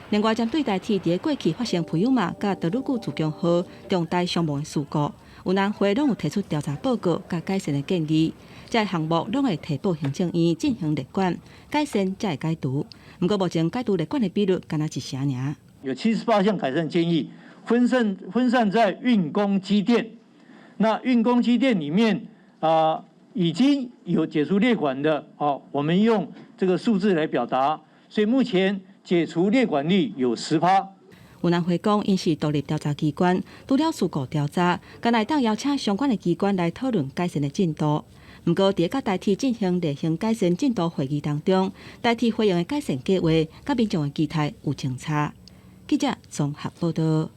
另外，針對台鐵佇過去發生普悠瑪佮德魯固自強號重大傷亡的事故，運安會攏有提出調查報告佮改善的建議，這个項目攏會提報行政院進行列管，改善才會解除。毋過目前解除列管的比率敢若一成爾。有78項改善建議，分散在運工機電。那運工機電裡面啊，已經有解除列管的，哦，我們用這個數字來表達，所以目前解除列管率有10%。運安會講，𪜶是獨立調查機關，除了事故調查，敢會當邀請相關的機關來討論改善的進度。毋過，佇佮台鐵進行例行改善進度會議當中，台鐵回應的改善計劃，佮民眾的期待有相差。記者綜合報道。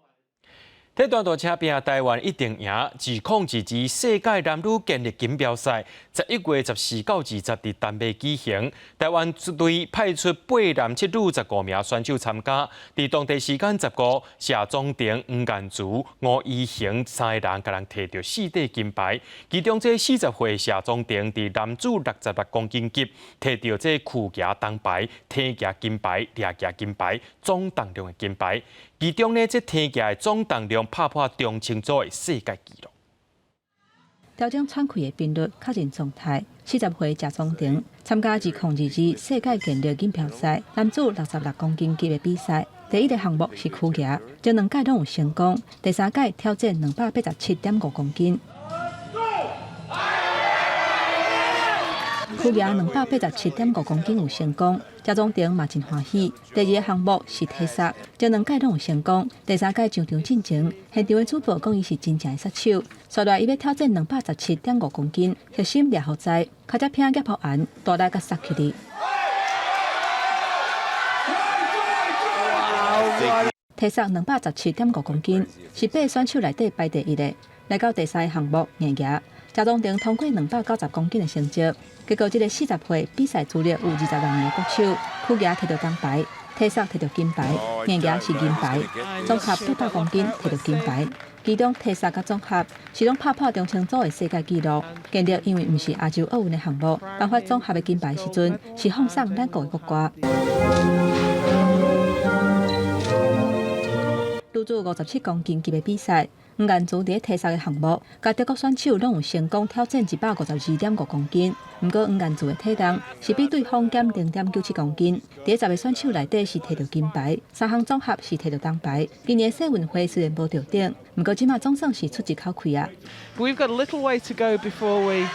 體壇大車拼台灣一定贏，2022世界男女健力錦標賽，11月14到20佇丹麥舉行。台灣隊派出八男七女15名選手參加。佇當地時間15，謝宗廷、黃彥慈、吳怡恆三个人共人提著四塊金牌。其中這40歲謝宗廷佇男子66公斤級提著這屈舉銅牌、挺舉金牌、掠舉金牌、總重量的金牌。其中呢，這挺舉的總重量拍破中青組的世界紀錄。調整喘氣的頻率，確認狀態。40歲謝宗廷參加2022世界健力錦標賽男子66公斤級的比賽，第一個項目是屈舉，前兩屆攏有成功，第三屆挑戰287.5公斤。屈舉287.5公斤有成功，謝宗廷嘛真歡喜。第二個項目是提捒，前兩屆攏有成功，第三屆上場進前，現場的主播講伊是真正的殺手。紲來伊欲挑戰217.5公斤，核心掠予在，跤脊片夾破岸，大力共殺起去。提捒217.5公斤，是八个選手內底排第一个。來到第三個項目硬舉，謝宗廷通過290公斤的成績，結果這个40歲比賽資歷有26年的國手，屈舉提著銅牌，提捒提著金牌，硬舉是銀牌，總合800公斤提著金牌。其中提捒佮總合是攏拍破中青組的世界紀錄。健力因為毋是亞洲奧運的項目，頒發總合的金牌時陣是放送咱國的國歌。女子57公斤級的比賽，黃彥慈佇提捒的項目，佮德國選手攏有成功挑戰152.5公斤。毋過黃彥慈的體重是比對方減0.97公斤。佇十个選手內底是提著金牌，三項總合是提著銅牌。今年世運會雖然無著頂，毋過這馬總算是出一口氣啊。 We've got a little way to go before we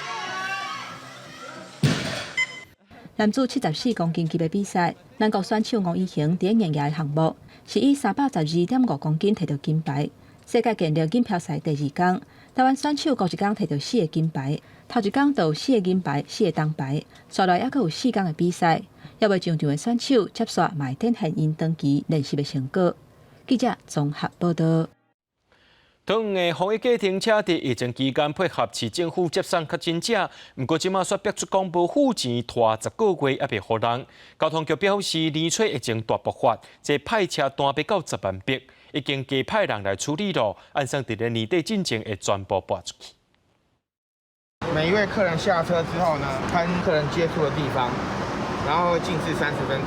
男子74公斤級的比賽，咱國選手吳怡恆佇硬舉的項目是以312.5公斤提著金牌。世界健力錦標賽第二工，台灣選手閣一工提著四个金牌，頭一工就有四个銀牌、四个銅牌，紲來猶閣有四工的比賽，猶未上場的選手接續嘛會展現𪜶長期練習的成果。記者綜合報道。桃園的防疫計程車佇疫情期間配合市政府接送確診者，毋過這馬煞逼出講無付錢拖10個月猶未予人。交通局表示，年初疫情大爆發，這派車單欲到10萬筆，已經加派人來處理咯。按算佇咧年底進前會全部撥出去。每一位客人下車之後呢，跟客人接觸的地方，然後靜置30分鐘。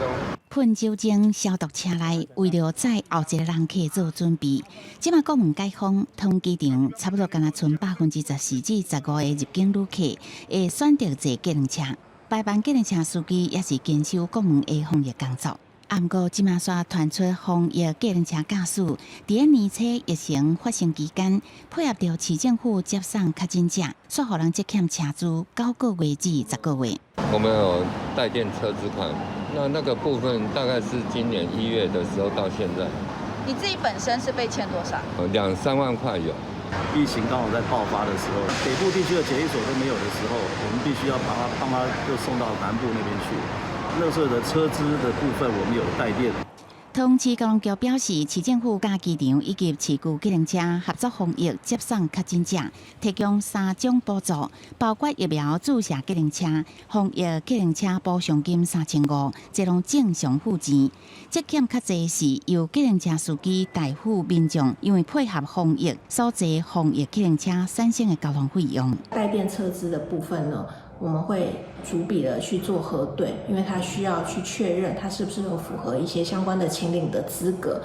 噴酒精消毒車內，為著載後一个人客做準備。這馬國門解封，桃園機場差不多干焦賰14%至15%的入境旅客會選擇坐計程車。排班計程車司機也是堅守國門的防疫工作。啊，毋過這馬煞傳出防疫計程車駕駛，佇年初疫情發生期間，配合著市政府接送確診者，煞予人積欠車資9個月至10個月。我們有代墊車資款，那個部分大概是今年1月的時候到現在。你自己本身是被欠多少？兩三萬塊有。疫情剛好在爆發的時候，北部地區的檢疫所都沒有的時候，我們必須要把他幫他就送到南部那邊去。那時候的車資的部分，我們有代墊。桃園市交通局表示，市政府佮機場以及市區計程車合作防疫接送確診者，提供三種補助，包括疫苗注射計程車、防疫計程車補償金3500，這攏正常付錢。折減較濟是由計程車司機代付民眾，因為配合防疫所坐防疫計程車產生的交通費用。代墊車資的部分呢，我們會逐筆的去做核對，因為他需要去確認他是不是有符合一些相關的請領的資格。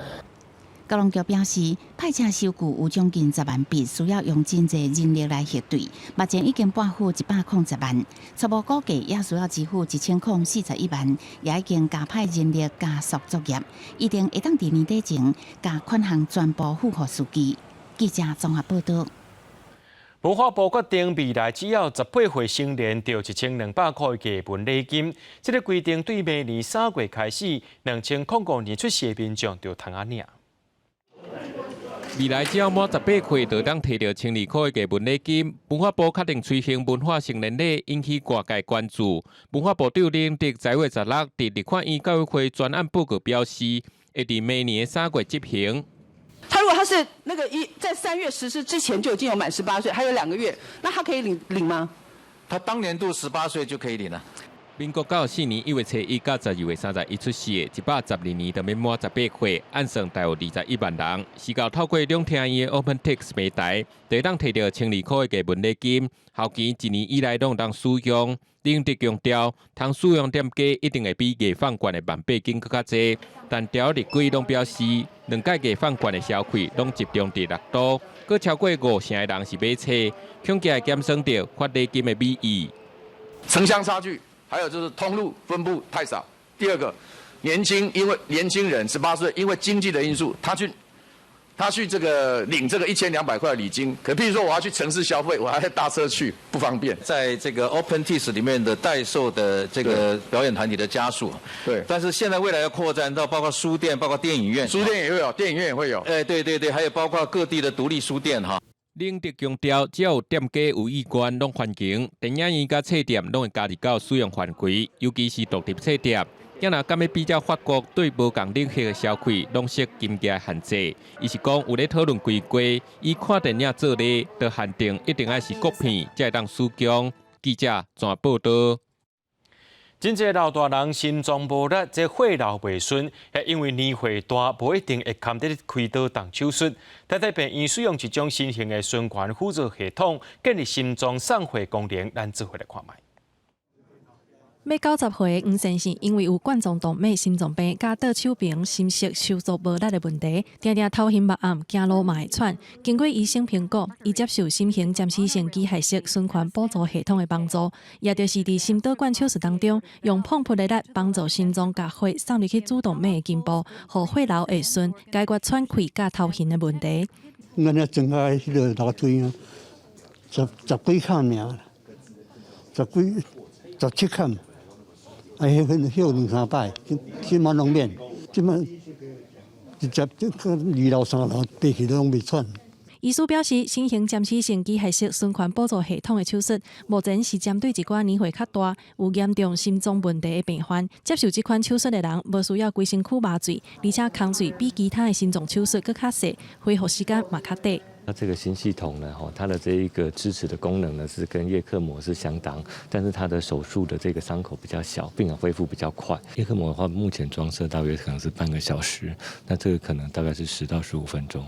交通局表示，派車收據有將近10萬筆，需要用真濟人力來核對。目前已經撥付110萬，初步估計也需要支付1041萬，也已經加派人力加速作業，預定會當佇年底前共款項全部付予司機。記者綜合報道。文化部決定未來只要18歲成年，就1200塊藝文禮金。這个規定對明年3月開始，2005年出世的民眾就通仔領。未來只要滿18歲，就當提著1200塊的藝文禮金。文化部確定推行文化成年禮，引起外界關注。文化部長林德10月16佇立法院教育會專案報告表示，會佇明年3月執行。他如果他是那個一在3月實施之前就已經有滿18歲，還有2個月，那他可以領嗎？他當年度18歲就可以領了。民國94年1月初1到12月31出世的，112年就欲滿18歲，按算大約21萬人。是到透過兩廳院的 OpenTix 平台，就會當提著1200塊的藝文禮金，後期一年以內攏會當使用。林德強調，通使用店家一定會比藝坊券的萬八金閣較濟，但條立規攏表示，兩屆藝坊券的消費攏集中佇六都，閣超過五成的人是買冊，恐驚會減損著發禮金的美意。城鄉差距，還有就是通路分布太少。第二個，年輕，因為年輕人18歲，因為經濟的因素，他去這個領這個1200塊的禮金，可譬如說我要去城市消費，我還要搭車去，不方便。在這個 OpenTix 裡面的代售的這個表演團體的家數，但是現在未來要擴展到包括書店、包括電影院，書店也會有，電影院也會有。哎，對對對，還有包括各地的獨立書店哈。林德強調，只要有店家有意願，攏歡迎。電影院佮冊店攏會加入到使用範圍，尤其是獨立冊店。若若敢欲比照法國對無仝領域的消費攏設金額限制，伊是講有咧討論規規，以看電影做例，就限定一定愛是國片才會當使用。記者綜合報道。真濟老大人心臟無力，這血流袂順，也因為年歲大，無一定會堪得開刀動手術。台大病院使用一種新型的循環輔助系統，建立心臟送血功能，咱做伙來看覓。欲90歲的黃先生，因為有冠狀動脈心臟病佮倒手爿心室收縮無力的問題，定定頭昏目暗，行路嘛會喘。經過醫生評估，伊接受新型暫時性機械式循環輔助系統的幫助，也就是佇心導管手術當中，用泵噴的力幫助心臟共血送入去主動脈的根部，予血流會順，解決喘氣佮頭暈的問題。阮遐增加彼个樓梯啊，十幾坎爾，十幾17坎。啊，彼份歇兩三擺，這擺攏免，這擺直接這二樓三樓爬去攏袂喘。醫師表示，新型暫時性機械式循環輔助系統的手術，目前是針對一寡年歲較大、有嚴重心臟問題的病患。接受這款手術的人，無需要規身軀麻醉，而且工序比其他的心臟手術閣較細，恢復時間嘛較短。那這個新系統呢？它的這一個支持的功能呢，是跟葉克膜是相當，但是它的手術的這個傷口比較小，病人恢復比較快。葉克膜的話，目前裝設大約可能是半個小時，那這個可能大概是10到15分鐘。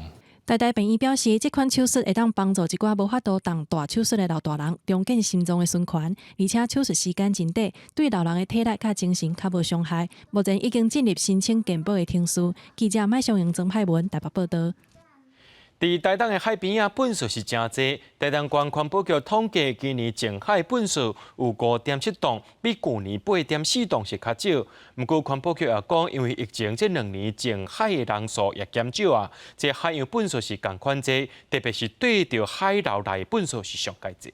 台大病院表示，這款手術會當幫助一寡無法度動大手術的老大人重建心臟的循環，而且手術時間真短，對老人的體力佮精神較無傷害。目前已經進入申請健保的程序。記者麥尚榮、曾派文台北報道。佇台東的海邊仔，糞埽是誠濟。台東縣環保局統計，今年淨海糞埽有5.7噸，比舊年8.4噸是較少。毋過環保局也講，因為疫情這2年淨海的人數也減少啊，這海洋糞埽是仝款濟，特別是對著海流來的糞埽是上蓋濟。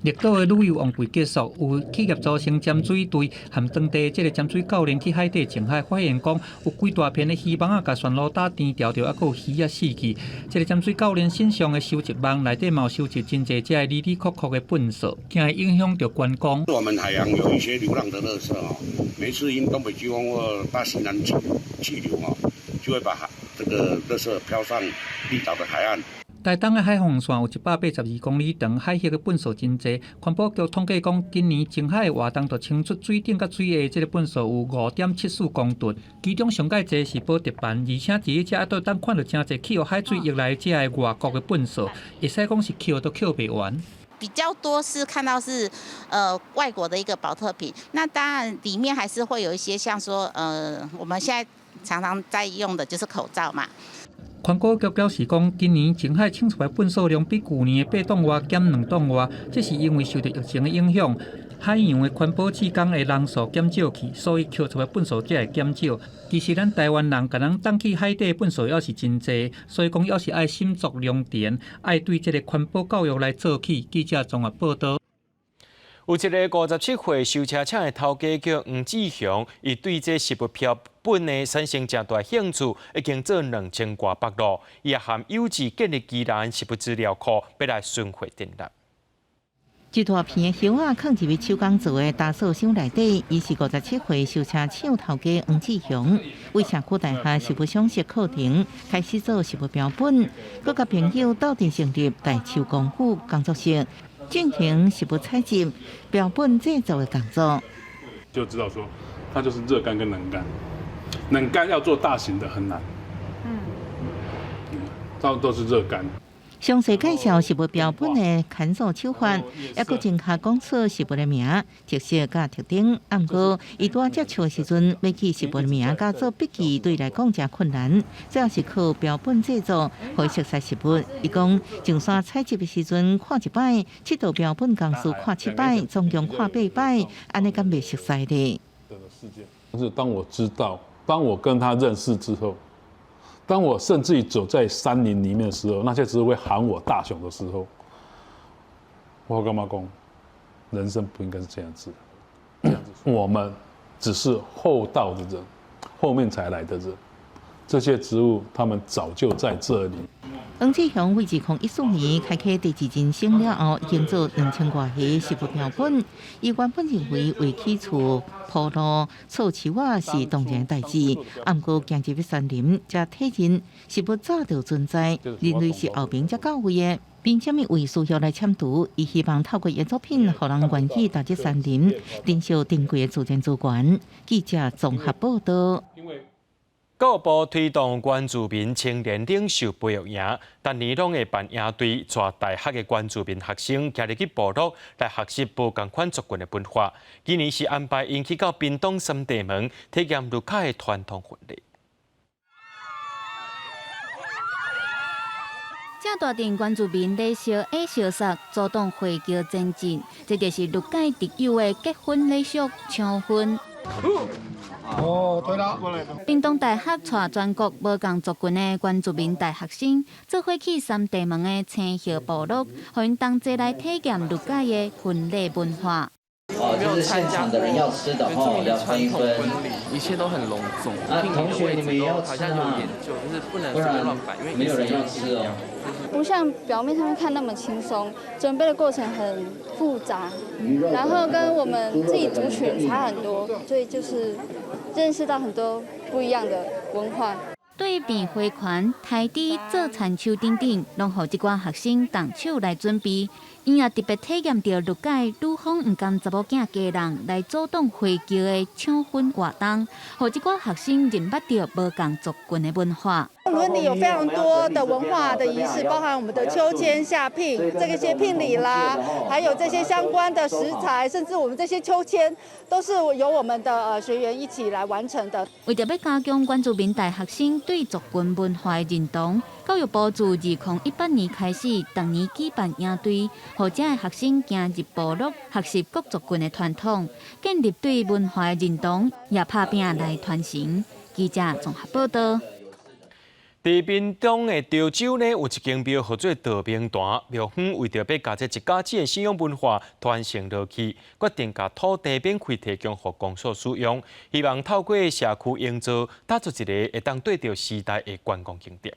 綠島的旅遊旺季結束，有企業組成潛水隊，和當地這个潛水教練去海底潛海，發現講有幾大片的魚網仔，共船路搭纏牢著，猶閣有魚仔死去。這个潛水教練身上的收集網內底嘛有收集真濟這个離離扣扣的糞掃，驚會影響著觀光。我們海洋有一些流浪的垃圾哦，每次因東北季風或大西南氣流哦，就會把這個垃圾飄上綠島的海岸。台東的海防線有182公里長，海域的糞掃真濟。環保局統計講，今年淨海的活動就清出水頂佮水下這个糞掃有5.74公噸，其中上蓋濟是寶特瓶，而且佇咧遮猶閣當看著真濟去予海水溢來這个外國的糞掃，會使講是抾都抾袂完。比較多是看到是外國的一個寶特瓶，那當然裡面還是會有一些像說我們現在常常在用的就是口罩嘛。環保局表示講，今年淨海清出來糞掃量比舊年的8噸外減2噸外，這是因為受著疫情的影響，海洋的環保志工的人數減少去，所以抾出來糞掃才會減少。其實咱台灣人共人擲去海底糞掃猶是真濟，所以講猶是愛心足良田，愛對這个環保教育來做起。記者綜合報導。有一个57歲修車廠的頭家叫黃志雄，伊對這食物標本呢產生誠大興趣，已經做2000外百路，伊也含有志建立宜蘭食物資料庫，欲來巡迴展覽。一大片的葉仔囥入去手工做的打掃箱內底，伊是57歲修車廠頭家黃志雄，為社區大學食物賞析課程開始做食物標本，閣佮朋友鬥陣成立大樹功夫工作室，進行食物採集、標本製作的工作。就知道說，它就是熱乾跟冷乾，冷乾要做大型的很難，到都是熱乾。詳細介紹食物標本的牽索手法，猶閣正確講出食物的名、特色佮特徵。毋過，伊拄仔接觸的時陣，欲記食物的名佮做筆記，對伊來講誠困難。主要是靠標本製作，予伊熟悉食物。伊講上山採集的時陣看一擺，這道標本公司看七擺，總共看八擺，按呢敢袂熟悉咧？但是當我知道，當我跟他認識之後。當我甚至於走在山林裡面的時候，那些植物會喊我大雄的時候，我感覺講？人生不應該是這樣子。這樣子，我們只是後到的人，後面才來的人。這些植物，他們早就在這裡。黃志雄為2014年開啟第二人生了後，已經做2000外個食物標本。伊原本認為為起厝鋪路、厝樹仔是當然代誌，毋過行入去山林，才體認食物早就存在，人類是後爿才到位的。憑啥物為需要來撿除？伊希望透過伊作品，予人願意踏入山林，珍惜珍貴的自然資源。記者綜合報導。教育部推動原住民青年領袖培育營，逐年攏會辦營隊，帶大學的原住民學生徛入去部落來學習無仝款族群的文化。今年是安排𪜶去到屏東三地門體驗魯卡的傳統婚禮。這大陣原住民禮俗矮小說阻擋花轎前進，這就是魯凱特有的結婚禮俗搶婚。哦，對啦。屏東大學帶全國無仝族群的原住民大學生，做伙去三地門的青葉部落，予𪜶同齊來體驗魯凱的婚禮文化。哦，就是現場的人要吃的話，要分一分。一切都很隆重。啊，同學你們也要吃嗎？就是不能不然沒有人要吃哦。不像表面上面看那麼輕鬆，準備的過程很複雜，然後跟我們自己族群差很多，所以就是認識到很多不一樣的文化。對變花環、抬豬、做田手等等，攏予這寡學生動手來準備。𪜶也特別體驗著魯凱女方毋甘查某囝家人來阻擋花轎的搶婚活動，予這寡學生認捌著無仝族群的文化。倫理有非常多的文化的儀式，包含我們的秋千下聘，這個些聘禮啦，還有這些相關的食材，甚至我們這些秋千，都是由我們的學員一起來完成的。為著欲加強原住民大學生對族群文化的認同，教育部自2018年開始，逐年舉辦營隊，予遮的學生行入部落，學習各族群的傳統，建立對文化的認同，也拍拚來傳承。記者綜合報導。佇屏東的潮州呢，有一間廟號做道明壇，廟方為著欲共這一家子的信仰文化傳承落去，決定共土地免費提供予公所使用，希望透過社區營造，打造一個會當綴著時代的觀光景點。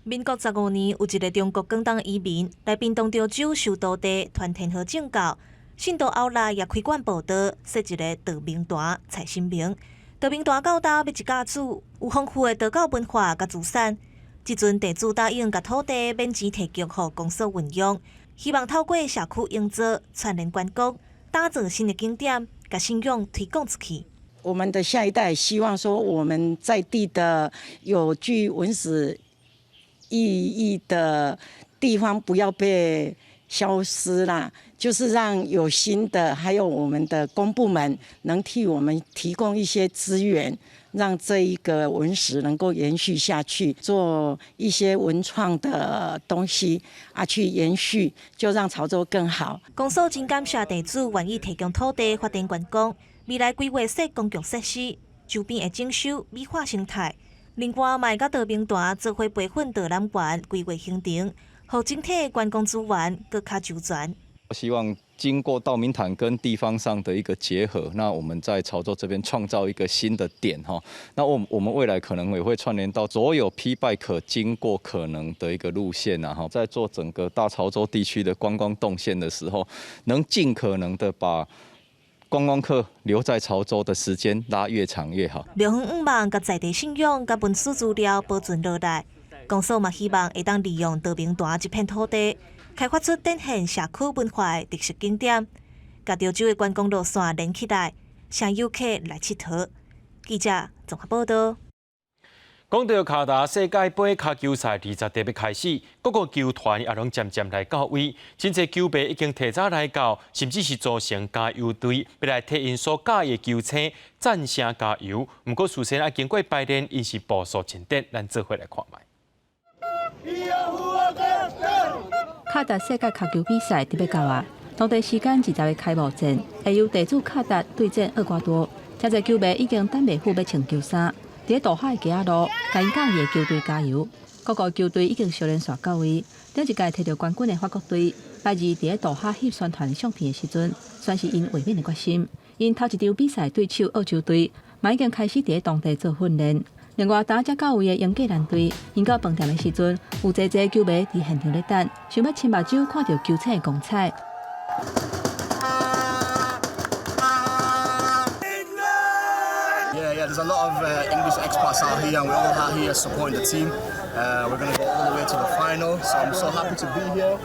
民國15年，有一個中國廣東移民來屏東潮州收徒弟，傳天河正教，信徒後來也開館布道，設一个道明壇祭神明。道明壇到今欲一家子有豐富的道教文化佮資產。這陣地主答應共土地免錢提供予公所運用，希望透過社區營造、串連觀光，打造新的景點，共信仰推廣出去。我們的下一代希望說，我們在地的有具文史意義的地方不要被消失啦，就是讓有心的，還有我們的公部門能替我們提供一些資源，讓這一個文史能夠延續下去，做一些文創的東西啊，去延續，就讓潮州更好。公所真感謝地主願意提供土地發展觀光，未來規劃設公共設施，周邊會整修美化生態。另外，嘛會佮道明壇做伙培訓導覽員，規劃行程，予整體觀光資源閣較周全。希望經過道明壇跟地方上的一個結合，那我們在潮州這邊創造一個新的點哈。那我們未來可能也會串聯到所有 P bike 經過可能的一個路線啊哈，在做整個大潮州地區的觀光動線的時候，能盡可能的把觀光客留在潮州的時間拉越長越好。廟方向望共在地信仰佮文史資料保存落來，公所嘛希望會當利用道明壇這片土地，開發出展現社區文化的特色景點，共潮州的觀光路線連起來，吸遊客來𨑨迌。記者綜合報道。講到卡達世界盃跤球賽20日欲開始，各個球團也攏漸漸來到位，真濟球迷已經提早來到，甚至是組成加油隊，欲來替𪜶所佮意的球星讚聲加油。毋過事先愛經過排練，𪜶是步數真緊，咱做伙來看覓。卡達世界跤球比賽欲到啊！當地時間20日開幕戰，會由地主卡達對戰厄瓜多。真濟球迷已經等袂赴欲穿球衫，佇咧杜哈的街仔路，共𪜶佮意的球隊加油。各個球隊已經相連線到位。頂一屆摕著冠軍的法國隊，拜二佇咧杜哈翕宣傳相片的時陣，宣示𪜶衛冕的決心。𪜶頭一場比賽對手澳洲隊，嘛已經開始佇咧當地做訓練。另外，今才到位的英格蘭隊，𪜶到飯店的時陣，有濟濟球迷佇現場咧等，想欲親目睭看著球星的光彩。 Yeah, there's a lot of English expats out here, and we're all out here supporting the team. We're going to go all the way to the final, so I'm so happy to be here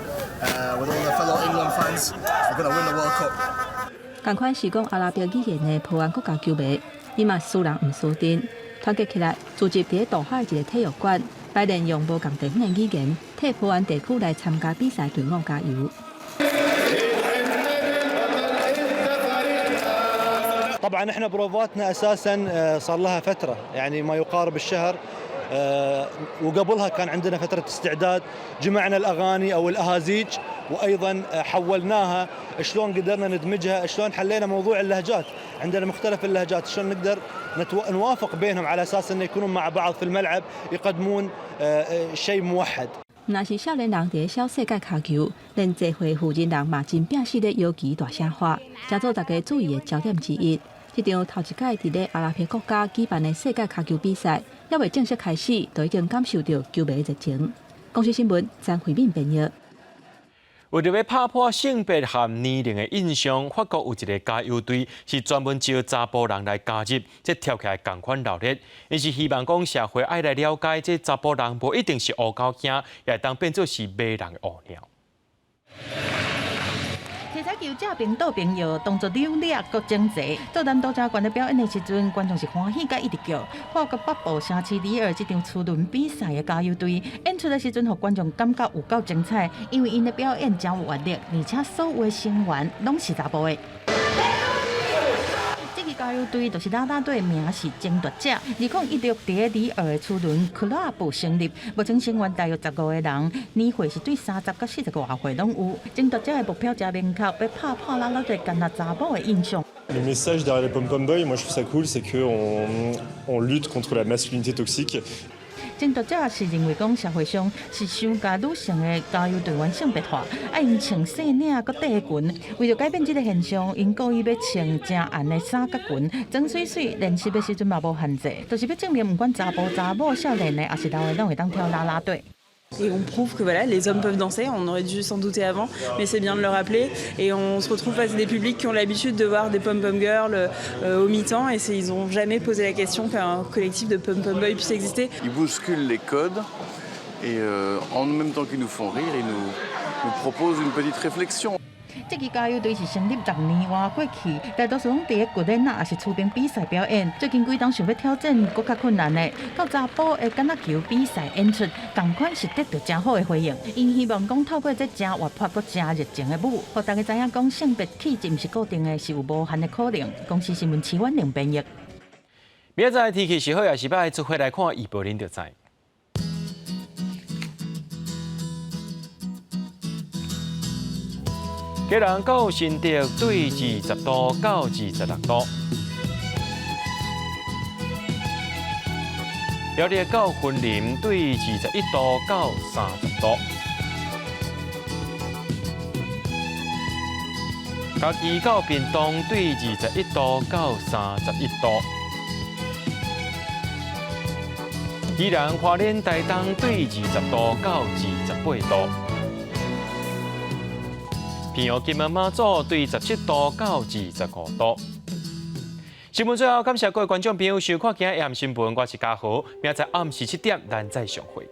with all the fellow England fans. We're going to win the World Cup. 仝款是講阿拉伯語言的波蘭國家球迷，𪜶嘛輸人毋輸陣，團結起來，聚集佇咧杜哈的一個體育館，排練用無仝地方的語言，替波蘭地區來參加比賽隊伍加油。 طبعا احنا بروفاتنا اساسا صار لها فتره يعني ما يقارب الشهر وقبلها كان عندنا فتره استعداد جمعنا الاغاني او الاهازيج وايضا حولناها شلون قدرنا ندمجها شلون حلينا موضوع اللهجات عندنا مختلف اللهجات شلون نقدر نوافق بينهم على اساس انه يكونون مع بعض في الملعب يقدمون شيء موحد 毋但是少年人佇咧痟世界跤球，連濟歲負責人嘛真拼死咧搖旗大聲喊，成做大家注意的焦點之一。這場頭一擺佇咧阿拉伯國家舉辦的世界跤球比賽，猶未正式開始，就已經感受著球迷熱情。公視新聞張惠敏編譯。為著欲拍破性別和年齡的印象，法國有一个加油隊是專門招查埔人來加入，這跳起來仝款熱鬧。𪜶是希望講社會愛來了解，這查埔人無一定是烏狗仔，也會當變做是迷人的烏鳥。提彩球正爿倒爿搖，動作流利閣整齊。做難度真懸的表演的時陣，觀眾是歡喜佮一直叫。法國北部城市里爾這場初輪比賽的加油隊演出的時陣，予觀眾感覺有夠精彩，因為𪜶的表演真有活力，而且所有的成員攏是查埔的。這支加油隊就是啦啦隊，名是爭奪者。2016佇咧里爾的初輪 club 成立，目前成員大約15個人，年歲是對30到40外歲攏有。爭奪者的目標誠明確，欲拍破啦啦隊干焦查某的印象。 Le message derrière les pom pom boys, moi je trouve ça cool, c'est qu'on on lutte contre la masculinité toxique. 真讀者是認為講社會上是傷共女性的加油隊員性別化，愛𪜶穿細領閣短裙。為著改變這个現象，𪜶故意欲穿誠紅的衫佮裙，裝媠媠練習的時陣嘛無限制，就是欲證明毋管查埔查某、少年的抑是老的，攏會當跳啦啦隊。 Et on prouve que voilà, les hommes peuvent danser, on aurait dû s'en douter avant, mais c'est bien de le rappeler. Et on se retrouve face à des publics qui ont l'habitude de voir des pom-pom girls au mi-temps et ils n'ont jamais posé la question qu'un collectif de pom-pom boys puisse exister. Ils bousculent les codes et en même temps qu'ils nous font rire, ils nous proposent une petite réflexion. 這支加油隊是成立10年外過去，大多數攏佇咧軍演啊，抑是出兵比賽表演。最近幾冬想欲挑戰閣較困難的，到查埔的橄欖球比賽演出，仝款是得著誠好的回應。𪜶希望講透過這誠活潑、閣誠熱情的舞，予大家知影講性別氣質毋是固定的，是有無限的可能。公視新聞徐婉玲編譯。明仔載天氣是好抑是䆀，做伙來看預報恁就知。基隆到新竹對20度到26度，苗栗到雲林對21度到30度，嘉義到屏東對21度到31度，宜蘭花蓮台東對20度到28度。平陽金門馬祖對17度到25度。新聞最後，感謝各位觀眾朋友收看今日暗新聞，我是嘉豪，明仔載暗時7點，咱再相會。